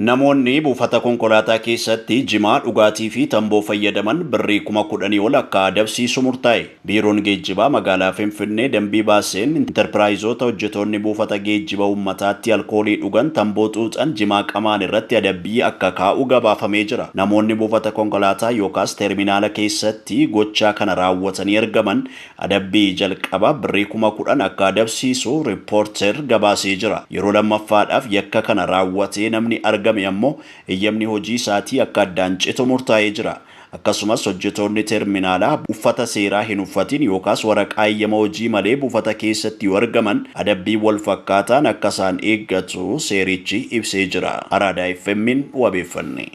Namoonni buufata konkolaataa keessatti jimaa, dhugaatii fi tamboo fayyadaman birrii 10,000 ol akka adabsiisu murtaa'e. Biiroon Geejjibaa magaalaa Finfinnee dambii baaseen intarpiraayizoota hojjetoonni buufata geejjiba uummataatti alkoolii dhugan, tamboo xuuxan, jimaa qamaan irratti adabbii akka kaa'u gabaafamee jira. Namoonni buufata konkolaataa yookaas teerminaala keessatti gochaa kana raawwatanii argaman adabbii jalqaba birrii 10,000 akka adabsiisu Riippoorter gabaasee jira. Yeroo lammaffaadhaaf yakka kana raawwatee namni argame ammoo eeyyamni hojii isaatii akka addaan citu murtaa'ee jira. Akkasumas hojjetoonni teerminaalaa uffata seeraa hin uffatin yookaas waraqaa eeyyama hojii malee buufata keessatti yoo argaman adabbii wal fakkaataan akka isaan eeggatu seerichi ibsee jira. Araadaa FM'n wabeeffanne.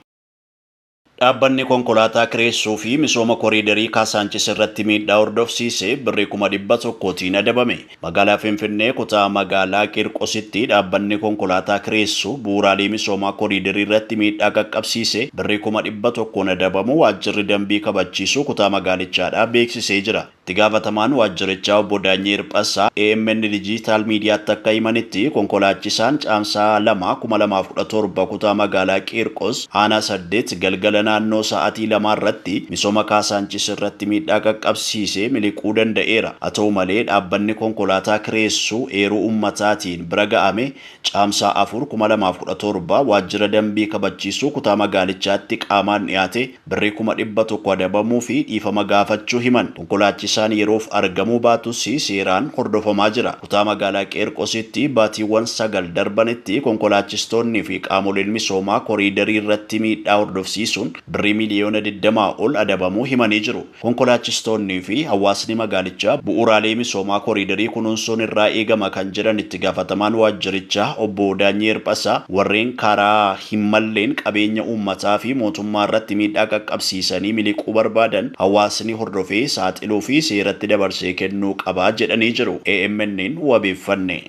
Dhaabbanni konkolaataa kireessuu fi misooma koriidarii Kaasaanchis irratti miidhaa hordofsiise birrii 100,000tiin adabame. Magaalaa Finfinnee kutaa magaalaa Qiirqositti dhaabbanni konkolaataa kireessu bu'uuraalee misoomaa koriidarii irratti miidhaa qaqqabsiise birrii 100,000n adabamu waajjirri dambii kabachiisu kutaa magaalichaadhaa beeksisee jira. Itti gaafatamaan waajjirichaa obbo Daanyee Hirphasaa AMN Dijiitaal Miidiyaatti akka himanitti konkolaachisaan Caamsaa 2, 2017 kutaa magaalaa Qiirqos aanaa 8 galgala naannoo sa'aatii 2 irratti misooma Kaasaanchis irratti miidhaa qaqqabsiise miliquu danda'eera. Haa ta'u malee dhaabbanni konkolaataa kireessu eeruu ummataatiin bira ga'ame Caamsaa 4, 2017 waajjira dambii kabachiisuu kutaa magaalichaatti qaamaan dhiyaate birrii 100,000 adabamuu fi dhiifama gaafachuu himan. Konkolaachisaan yeroof argamuu baatus seeraan hordofamaa jira. Kutaa magaalaa Qeerqositti baatiiwwan 9 darbanitti konkolaachistoonni fi qaamoleen misoomaa koriidarii irratti miidhaa hordofsiisuun birrii miiliyoona 20 ol adabamuu himanii jiru. Konkolaachistoonnii fi hawaasni magaalichaa bu'uuraalee misoomaa koriidarii kunuunsuun irraa eegama kan jedhan itti gaafatamaan waajjirichaa obbo Daanyee Hirphasaa, warreen karaa hin malleen qabeenya uummataa fi mootummaa irratti miidhaa qaqqabsiisanii miliquu barbaadan hawaasni hordofee saaxiluu fi seeratti dabarsee kennuu qaba jedhanii jiru. AMN'n wabeeffanne.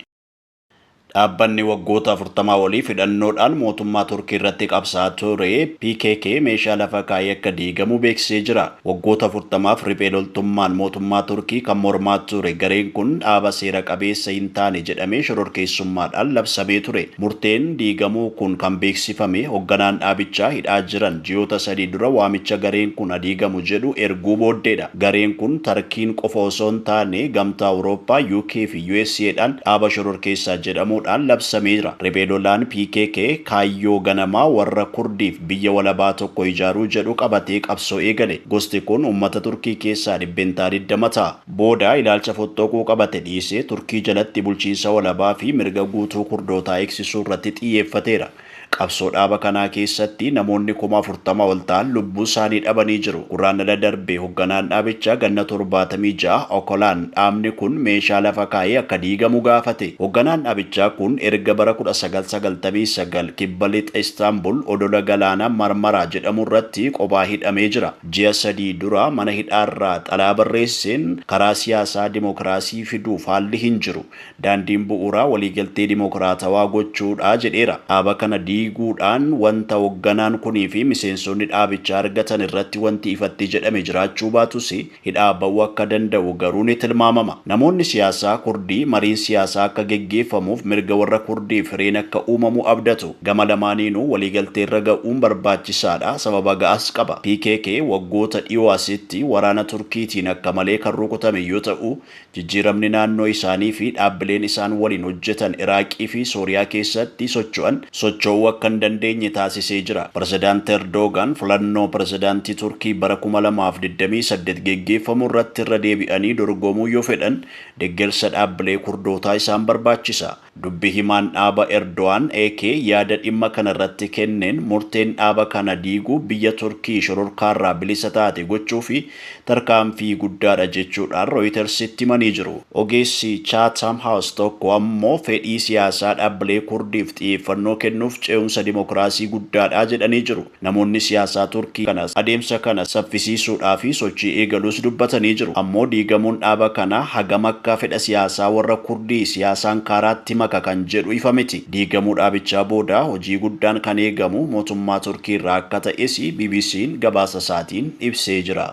Dhaabbanni waggoota 40 oliif hidhannoodhaan mootummaa Turkii irratti qabsaa'aa ture PKK meeshaa lafa kaa'ee akka diigamu beeksisee jira. Waggoota 40f riphee loltummaan mootummaa Turkii kan mormaa ture gareen kun dhaaba seera qabeessa hin taane jedhamee shororkeessummaadhaan labsamee ture. Murteen diigamuu kun kan beeksifame hogganaan dhaabichaa hidhaa jiran ji'oota 3 dura waamicha gareen kun ha diigamu jedhu erguu booddeedha. Gareen kun Tarkiin qofa osoo hin taane Gamtaa Awurooppaa, UK fi USAdhaan dhaaba shororkeessaa jedhamuudhaan labsameera. Riphee lolaan PKK kaayyoo ganamaa warra Kurdiif biyya walabaa tokko ijaaruu jedhu qabatee qabsoo eegale. Gosti kun uummata Turkii keessaa 20% ta'a. Booda ilaalcha fottoquu qabate dhiisee Turkii jalatti bulchiinsa walabaa fi mirga guutuu Kurdootaa eegsisuu irratti xiyyeeffateera. Qabsoo dhaaba kanaa keessatti namoonni 40,000 ol ta'an lubbuu isaanii dhabanii jiru. Gurraandhala darbe hogganaan dhaabichaa ganna 76 Okolaan dhaabni kun meeshaa lafa kaa'ee akka diigamu gaafate. Hogganaan dhaabichaa kun erga bara 1999 kibba lixa Istaanbul odola galaanaa Marmaraa jedhamu irratti qophaa hidhamee jira. Ji'a 3 dura mana hidhaarraa xalaa barreesseen karaa siyaasaa dimokiraasii fiduuf haalli hin jiru. Daandiin bu'uuraa waliigaltee dimokiraatawaa gochuudha jedheera. Dhaaba kana diiguudhaan wanta hogganaan kunii fi miseensonni dhaabichaa argatan irratti wanti ifatti jedhame jiraachuu baatus hidhaa ba'uu akka danda'u garuu ni tilmaamama. Namoonni siyaasaa Kurdii mariin siyaasaa akka geggeeffamuuf mirga warra Kurdiif hireen akka uumamu abdatu. Gama lamaaniinuu waliigalteerra ga'uun barbaachisaadha, sababa ga'aas qaba. PKK waggoota dhiyoo asitti waraana Turkiitiin akka malee kan rukutame yoo ta'u, Jijjiiramni naannoo isaanii fi dhaabbileen isaan waliin hojjetan Iraaqii fi Sooriyaa keessatti socho'an socho'uu akka hin dandeenye taasisee jira. Pirezidaanti Erdoogaan filannoo pirezidaantii Turkii bara 2028 geggeeffamu irratti irra deebi'anii dorgomuu yoo fedhan deggersa dhaabbilee Kurdootaa isaan barbaachisa. Dubbi himaan dhaaba Erdohaan AK yaada dhimma kana irratti kenneen murteen dhaaba kana diiguu biyya Turkii shororkaarraa bilisa taate gochuufi tarkaanfii guddaadha jechuudhaan Rooyitarsitti himanii jiru. Ogeessi Chatham House tokko ammoo fedhii siyaasaa dhaabbilee Kurdiif xiyyeeffannoo kennuuf ce'umsa dimokiraasii guddaadha jedhanii jiru. Namoonni siyaasaa Turkii kana adeemsa kana saffisiisuudhaafi sochii eegaluus dubbatanii jiru. Ammoo diigamuun dhaaba kanaa hagam akka fedha siyaasaa warra Kurdii siyaasa Ankaaraatti maka kan jedhu ifa miti. Diigamuu dhaabichaa booda hojii guddaan kan eegamu mootummaa Turkii irraa akka ta'es BBCn gabaasa isaatiin ibsee jira.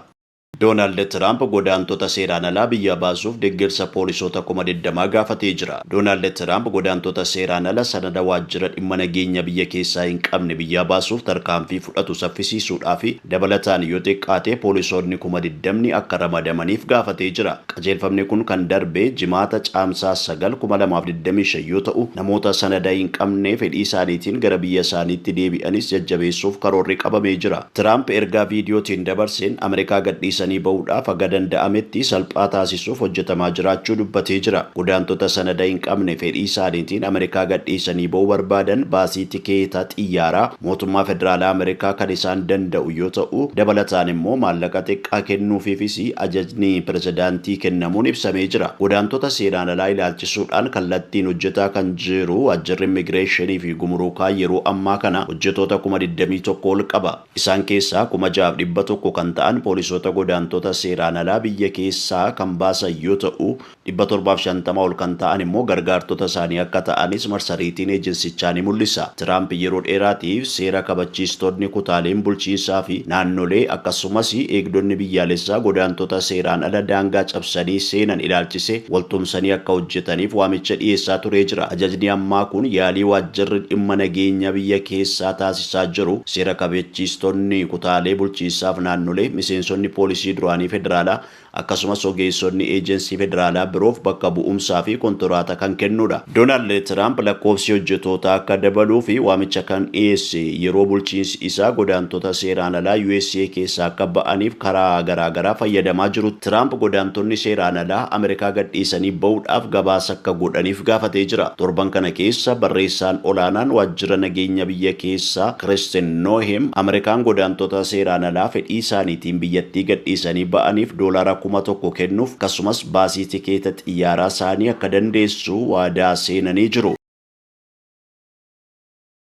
Doonaald Tiraamp godaantota seeraan alaa biyya baasuuf deeggarsa poolisoota 20,000 gaafatee jira. Doonaald Tiraamp godaantota seeraan ala sanada waajjira dhimma nageenya biyya keessaa hin qabne biyyaa baasuuf tarkaanfii fudhatu saffisiisuudhaa fi dabalataan yoo xiqqaate poolisoonni 20,000 akka ramadamaniif gaafatee jira. Qajeelfamni kun kan darbe Jimaata Caamsaa 9, 2025 yoo ta'u, namoota sanada hin qabne fedhii isaaniitiin gara biyya isaaniitti deebi'anis jajjabeessuuf karoorri qabamee jira. Tiraamp ergaa viidiyootiin dabarseen Ameerikaa gadhiisanii bahuudhaaf haga danda'ametti salphaa taasisuuf hojjetamaa jiraachuu dubbatee jira. Godaantota sanada hin qabne fedhii isaaniitiin Ameerikaa gadhiisanii bahuu barbaadan baasii tikeeta xiyyaaraa mootummaa federaalaa Ameerikaa kan isaan danda'u yoo ta'u, dabalataan immoo maallaqa xiqqaa kennuufiifis ajajni pirezidaantii kennamuun ibsamee jira. Godaantota seeraan alaa ilaalchisuudhaan kallattiin hojjetaa kan jiru waajjirri immigireeshinii fi gumuruukaa yeroo ammaa kana hojjetoota 21,000 ol qaba. Isaan keessaa 6,100 kan ta'an poolisoota godaantota seeraan alaa biyya keessaa kan baasan yoo ta'u, 750 ol kan ta'an immoo gargaartota isaanii akka ta'anis marsariitiin eejensichaa ni mul'isa. Tiraamp yeroo dheeraatiif seera kabachiistonni kutaaleen bulchiinsaa fi naannolee akkasumas eegdonni biyyaalessaa godaantota seeraan ala daangaa cabsanii seenan ilaalchise waltumsanii akka hojjetaniif waamicha dhiyeessaa turee jira. Ajajni ammaa kun yaalii waajjirri dhimma nageenya biyya keessaa taasisaa jiru seera kabachiistonni kutaalee bulchiinsaaf naannolee, miseensonni poolisii duraanii federaalaa akkasumas ogeessonni eejensii federaalaa biroof bakka bu'umsaa fi kontoraata kan kennudha. Doonaald Tiraamp lakkoofsi hojjetootaa akka dabaluu fi waamicha kan dhiyeesse yeroo bulchiinsi isaa godaantota seeraan alaa USA keessaa akka ba'aniif karaa garaagaraa fayyadamaa jiru. Tiraamp godaantonni seeraan alaa Ameerikaa gadhiisanii bahuudhaaf gabaasa akka godhaniif gaafatee jira. Torban kana keessa barreessaan olaanaan waajjira nageenya biyya keessaa Kiristen Nohem Ameerikaan godaantota seeraan alaa fedhii isaaniitiin biyyattii gadhiisanii ba'aniif doolaara 1,000 kennuuf akkasumas baasii tikeeta xiyyaaraa isaanii akka dandeessu waadaa seenanii jiru.